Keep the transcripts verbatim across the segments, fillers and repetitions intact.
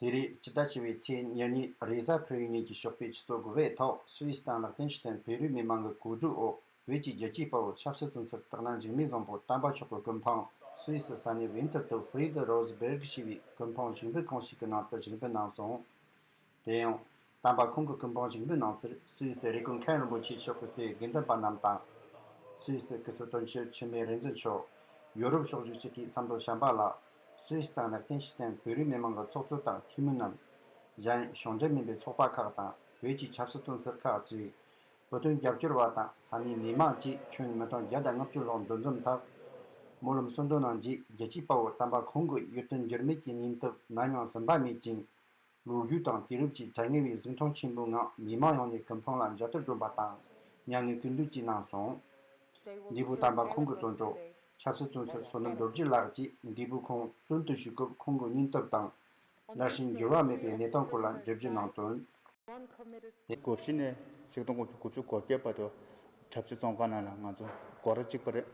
དེ་རིང་སྤྱི་ཟླ་བཅུ་པའི་ཚེས་ཉེར་གཉིས་རེས་གཟའ་ཕུར་བུའི་ཉིན་གྱི་ཞོགས་པའི་ཆུ་ཚོད་དགུ་པའི་ཐོག་སུད་སི་དང་ལེག་ཏེན་ཤི་ཏན་བོད་རིགས་མི་མང་གི་གོ་སྒྲིག་འོག་བོད་ཀྱི་རྒྱལ་གཅེས་དཔའ་བོ་ཆབ་སྲིད་བཙོན་ཟུར་སྟག་སྣ་འཇིགས་མེད་བཟང་པོ་དམ་པ་མཆོག་གི་སྐུ་ཕུང་སུད་སི་ས་གནས་ཝིན་ཐར་དུ་ཧྥི་རི་ཏ་རོ་སི་བེར་གི་ཞེས་པའི་སྐུ་ཕུང་བཞེངས་པའི་ཁང་ཞིག་གི་ནང་དུ་བཞེངས་འབུལ་གནང་སོང་། དེ་ཡང་། དམ་པ་ཁོང་གི་སྐུ་ཕུང་བཞེངས་འབུལ་གནང་ཚུལ་སུད་སི་རེབ་གོང་མཁན་རིན་པོ་ཆེ་མཆོག་གི་གཙོས་དགེ་འདུན་པ་རྣམས་དང་། སུད་སི་སྐུ་ཚབ་དོན་གཅོད་འཆི་མེད་རིག་འཛིན་མཆོག་ཡོ་རོབ་ཕྱོགས་བཞུགས་སྤྱི་འཐུས་ཟམ་གདོང་བྱམས་པ་ལགས། སུད་སི་དང་ལེག་ཏེན་ཤི་ཏན་བོད་རིགས་མི་མང་གི་ཚོགས་གཙོ་དང་འཐུས་མི་རྣམས། གཞན་གཞུང་འབྲེལ་མིན་པའི་ཚོགས་པ་ཁག་དང་བོད་ཀྱི་ཆབ་སྲིད་བཙོན་ཟུར་ཁག་ཅིག་བོད་དོན་རྒྱབ་སྐྱོར་བ་དང་ས་གནས་མི་མང་བཅས་ཁྱོན་མི་གྲངས་བརྒྱ་དང་ལྔ་བཅུ་ལྷག་འདུ་འཛོམས་ཐོག་སྨོན་ལམ་གསོལ་འདེབས་གནང་རྗེས་རྒྱལ་གཅེས་དཔའ་བོ་དམ་པ་ཁོང་གི་ཡིད་རྟོན་འགྱུར་མེད་ཀྱི་སྙིང་སྟོབས་ནམ་ཡང་ཟིན་པ་མེད་ཅིང་། ལོ་རྒྱུས་དང་དུས་རབས་ཀྱི་དྲན་ངེས་པའི་གཟིགས་མཐོང་ཆེན་པོའི་ངང་མི་མང་ཡོངས་ནས་སྐུ་ཕུང་ལ་མཇལ་དར་སྒྲོན་པ་དང་མྱ་ངན་གུས་འདུད་བཅས་གནང་སོང་། འདས་པོ་དམ་པ་ཁོང་གི་བཙོན་གྲོགས་ཆབ་སྲིད་བཙོན་ཟུར་བསོད་ནམས་རྡོ་རྗེ་ལགས་ཀྱིས་འདས་པོ་ཁོང་བཙོན་དུ་བཞུགས་སྐབས་ཁོང་གི་སྙིང་སྟོབས་དང་སླར་གསོའི་འགྱུར་བ་མེད་པའི་གནས་སྟངས་སྐོར་ལ་འགྲེལ་བརྗོད་གནང་དོན། དགུ་བཞི་ནས་ཆིག་སྟོང་དགུ་བརྒྱ་དགུ་བཅུ་གོ་བརྒྱད་བར་དུ་གྲྭ་བཞི་བཙོན་ཁང་ནང་ལ་ང་ཚོ་སྒོ་ར་གཅིག་པ་རེད།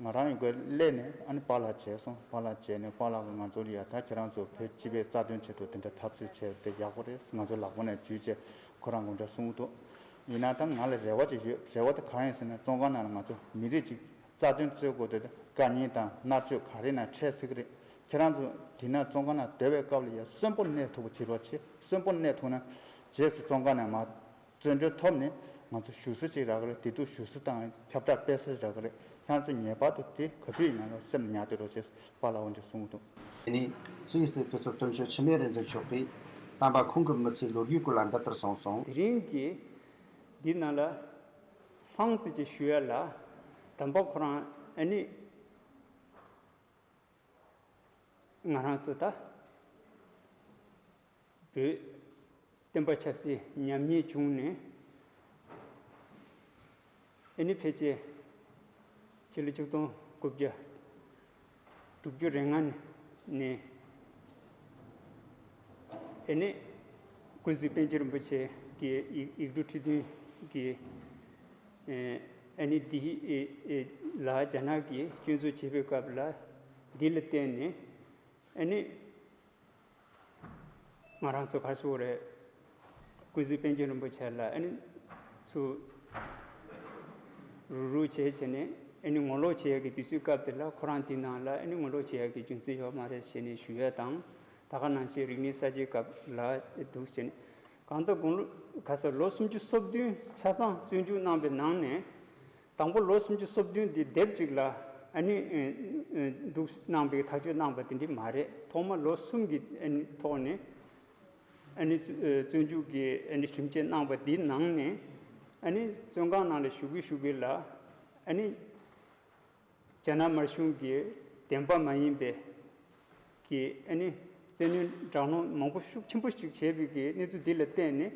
ང་རང་ཡོད་དགུ་སླེབས་ནས་ཨ་ནི་པཱ་ལགས་མཇལ་སོང་། པཱ་ལགས་མཇལ་ནས་པཱ་ལགས་ཀྱིས་ང་ཚོ་ལ་ཡ་ད་ཁྱེད་རང་ཚོ་བོད་སྤྱི་པའི་རྩ་དོན་ཆེད་དུ་དེ་འདྲ་འཐབ་རྩོད་བྱས་དེ་ཡག་པོ་རེད། ང་ཚོ་ལག་པ་ནས་འཇུས་བྱས་ཁོ་རང་དགོངས་འགྲེལ་གསུངས་འདུག་ཡིན་ན་ད་ང་ལ་རེ་བ་ཅིག་ཡོད། རེ་བ་དེ་གང་ཡིན་ཟེར་ན་བཙོན་ཁང་ནང་ལ་ང་ཚོ་མི་རིགས་ཅིག་རྩ་དོན་རྩོད་དགོས་དེ་དཀའ་ངལ་དང་མནར་གཅོད་ག་རེ་ན་འཕྲད་སྲིད་ཀྱི་རེད། ཁྱེད་རང་ཚོ་དེ་ན་བཙོན་ཁང་ནང་སྡོད་པའི་སྐབས་ལ་ཡ་གསོན་པོ་གནས་ཐུབ་པ་བྱེད་རོགས་བྱེད། གསོན་པོ་གནས་ཐུབ་ན་རྗེས་སུ་བཙོན་ཁང་ནས་མར་བཙོན་གྲོལ་ཐོབ་ནས་ང་ཚོ་བཞུགས་ས་ཅིག་རག་གི་རེད། བདེ་སྡུག་བཞུགས་ས་དང་ཁྱབ་བསྒྲགས་སྤེལ་ས་རག་གི་རེད། ཁྱེད་རང་ཚོ་ངེས་པར་དུ་དེ་ག་དུས་ཡིན་ན་ལ་སེམས་ལ་ཉར་སྡོད་རོགས་བྱེད། པཱ་ལགས་འོ་འདྲ་གསུངས་འདུག་དེ་ནས་སུད་སི་སྐུ་ཚབ་དོན་གཅོད་འཆི་མེད་རིག་འཛིན་མཆོག་གིས་དམ་པ་ཁོང་གི་མི་ཚེའི་ལོ་རྒྱུས་སྐོར་ལ་འདི་ལྟར་གསུངས་སོང་། དེ་རིང་གི་འདི་ནང་ལ་ལྷང་ཙི་ཅིག་ཞུ་ཡ་ལ་དམ་པ་ཁོ་རང་ཨ་ནི་ང་རང་ཚོ་ད་བོད་བསྟན་པ་ཆབ་སྲིད་ཉམས་ཉེས་བྱུང་ནས་ཨ་ནི་ཕལ་ཆེར་ཕྱི་ལོ་ཆིག་སྟོང་དགུ་བརྒྱ་དྲུག་ཅུ་རེ་ལྔ་ནས་ཨ་ནི་ཀུན་གཟིགས་པཎ་ཆེན་རིན་པོ་ཆེ་གི་ཡིག་ཡིག་འབྲུ་ཁྲི་བདུན་གྱི་ཨ་ནི་འདི་ལ་རྒྱ་ནག་གིས་སྐྱོན་འཛུགས་བྱེད་པའི་སྐབས་ལ་འདི་ལ་བརྟེན་ནས་ཨ་ནི། ང་རང་ཚོ་ག་རེ་ཟེར་དགོས་རེད། ཀུན་གཟིགས་པཎ་ཆེན་རིན་པོ་ཆེ་ལ་ཨ་ནི་ཚུར་རུག་རུག་བྱས་བྱས་ནས་ཨ་ནི་ངོ་ལོག་བྱེད་ཡག་གི་དུས་ཚོད་སྐབས་དེ་ལ་ཁོ་རང་དེ་ནང་ལ་ཨ་ནི་ངོ་ལོག་བྱེད་ཡག་གི་རྒྱུ་མཚན་ཡོད་མ་རེད་ཞེས་ནས་ཞུ་ཡ་དང་། ད་ག་ནང་བཞིན་རིག་གནས་གསར་བརྗེའི་སྐབས་ལ་འདུག་བྱས་ནས་གང་ལྟར་དགུང་ལོ་ག་ས་ལོ་སུམ་ཅུ་སོ་བདུན་ཆ་ཚང་བཙོན་འཇུག་གནང་པའི་ནང་ནས། དང་པོ་ལོ་སུམ་ཅུ་སོ་བདུན་འདི་སྡེབ་གཅིག་ལ་ཨ་ནི་འདུག་གནང་པའི་ཐག་གཅོད་གནང་པ་དེ་འདྲ་མ་རེད། ཐོག་མ་ལོ་གསུམ་གྱི་ཨ་ནི་ཐོག་ནས་ཨ་ནི་བཙོན་འཇུག་གི་ཨ་ནི་ཁྲིམས་ཆད་གནང་པ་འདིའི་ནང་ནས་ཨ་ནི་བཙོན་ཁང་ནང་ལ་བཞུགས་ཀྱི་བཞུགས་ཀྱི་ལ་ཨ་ནི་རྒྱ་ནག་དམར་གཞུང་གི་བདེན་པ་མ་ཡིན་པའི་གི་ཨ་ནི་བཙན་གནོན་དྲག་གནོན་མང་པོ་ཤུགས་ཆེན་པོ་ཞིག་བྱས་པའི་གི་གནས་ཚུལ་འདི་ལ་བརྟེན་ནས།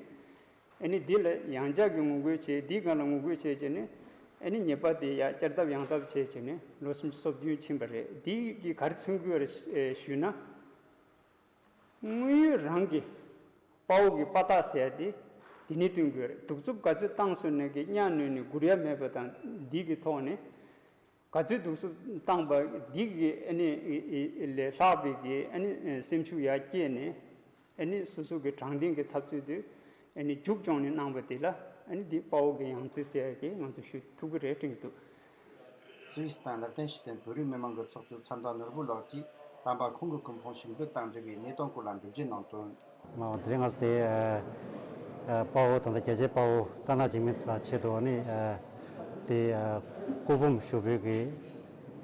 ཨ་ནི་འདི་ལ་ཡང་བསྐྱར་གྱི་ངོ་རྒོལ་བྱས། འདིའི་སྒང་ལ་ངོ་རྒོལ་བྱས་བྱས་ནས་ཨ་ནི་ཉེས་པ་དེ་ཡང་བསྐྱར་ལྡབ་ཡང་ལྡབ་བྱས་བྱས་ནས་ལོ་སུམ་ཅུ་སོ་བདུན་ཕྱིན་པ་རེད། འདི་གིས་ག་རེ་མཚོན་གྱི་ཡོད་རེད་ཞུས་ན། དངོས་ཡོད་རང་གི་དཔའ་བོ་གི་དཔའ་རྟགས་ཟེར་ཡ་དེ་འདི་ནས་སྟོན་གྱི་ཡོད་རེད། གདུག་རྩུབ་ག་ཚོད་བཏང་སོང་ན་གི་གཉའ་གནོན་ནས་སྒུར་ཡ་མེད་པ་དང་འདི་གི་ཐོག་ནས། ག་ཚོད་གདུག་རྩུབ་བཏང་པ་འདི་གི་ཨ་ནི་ལས་ལྷག་པའི་གི་ཨ་ནི་སེམས་ཤུགས་ཡར་སྐྱེད་ནས་ཨ་ནི་སོ་སོ་གི་དྲང་བདེན་གྱི་འཐབ་རྩོད་དེ་ཨ་ནི་རྒྱུགས་སྐྱོང་ནས་གནང་པ་དེ་ལ་ཨ་ནི་འདི་དཔའ་བོ་གི་ཡང་རྩེ་ཟེར་ཡ་གི་ང་ཚོ་ཞུ་ཐུབ་ཀྱི་རེད་དྲན་གྱི་འདུག་སུད་སི་དང་ལེག་ཏེན་ཤི་ཏན་བོད་རིགས་མི་མང་གི་ཚོགས་གཙོ་མཚམས་བདག་ནོར་བུ་ལགས་ཀྱིས་དམ་པ་ཁོང་གི་སྐུ་ཕུང་བཞེངས་འབུལ་དང་འབྲེལ་བའི་གནས་སྟངས་སྐོར་ལ་འགྲེལ་བརྗོད་གནང་དོན། མ་འོངས་དེ་རིང་ང་ཚོ་དེ་ཨ་ཨ་དཔའ་བོ་དང་ད་རྒྱལ་གཅེས་དཔའ་བོ་སྟག་སྣ་འཇིགས་མེད་ལགས་ཆེད་དུ་ཨ་ནི་ཨ་དེ་ཨ་སྐུ་ཕུང་ཞུ་འབུལ་གྱི་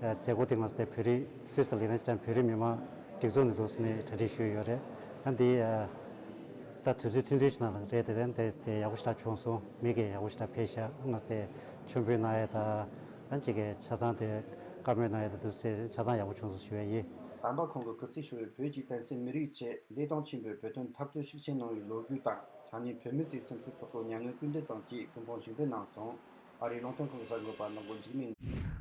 ཨ་མཛད་སྒོ་དེ་ང་ཚོ་དེ་བོད་རིགས་སུད་སི་ལི་ནས་ཅིག་བོད་རིགས་མི་མང་སྒྲིག་འཛུགས་ནས་འདུག་སེ་ནས་གྲ་སྒྲིག་ཞུས་ཡོད་རེད། ཨ་འདི་ཨ་ད་དུས་ཚོད་ཐུང་ཐུང་ཞིག་ནང་ལ་རེད་དེ། དེ་དེ་ཡག་པོ་ཞེ་དྲག་བྱུང་སོང་། མི་གིས་ཡག་པོ་ཞེ་དྲག་ཕེབས་ཤག་ང་ཚོ་དེ་མཆོད་འབུལ་གནང་ཡས་དང་ཨ་ཅིག་གིས་ཆ་ཚང་དེ་བཀའ་མོལ་གནང་ཡས་དང་དུས་ཚོད་ཆ་ཚང་ཡག་པོ་བྱུང་སོང་ཞུ་ཡས་ཡིན། དམ་པ་ཁོང་གི་སྐུ་ཚེ་ཧྲིལ་བོའི་བོད་ཀྱི་བསྟན་སྲིད་མི་རིགས་ཆེད་བདེ་ཐང་ཆེན་པོའི་བོད་དོན་འཐབ་རྩོད་ཤུགས་ཆེན་གནང་བའི་ལོ་རྒྱུས་དང་ས་གནས་བོད་མི་ཚོའི་སེམས་ཤུགས་གྲོགས་པོ་མྱ་ངན་སྐུལ་འདེད་དང་བཅས་སྐུ་ཕུང་བཞེངས་འབུལ་གནང་སོང་། ཨ་རིའི་རླུང་འཕྲིན་ཁང་གི་གསར་འགོད་པ་ནོར་བུ་འཇིགས་མེད།